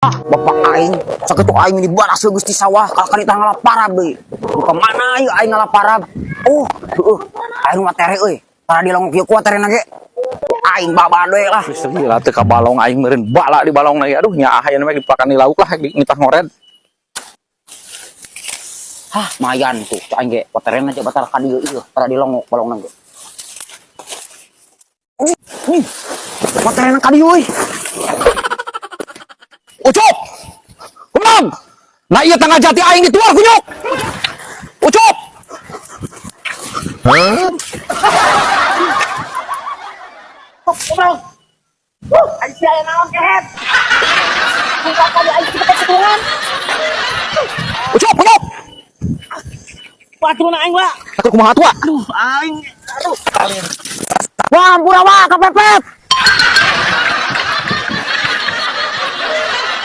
Ah, bapak aing, sakitu aing di baras geus di sawah, kalah ka ngala parab deui. Ka mana ieu aing ngala parab? Oh, heueuh, aing mah tere euy. Tara dilongok ieu ku terena ge. Aing babad we lah. Geus gila teu ka balong aing meureun bala di balong lagi. Aduh, nyaah aya mah dipakan di lauk lah nitah ngored. Hah, mayan tuh, cak aing ge waterena aja batal ka dieu ieu, tara dilongok balongna ge. Nih, waterena ka dieu euy. Ucup! Kemang! Nah, iya tangga jati aing dituar kunyuk. Ucup! Hah? Goblok. Aing sia naon kehet. Buka kali aing kita ketulungan. Ucup, kunyuk. Baturna aing, Wak. Takut kumaha tua? Aduh, aing. Aduh. Wah, ampura, Wak, kepepet.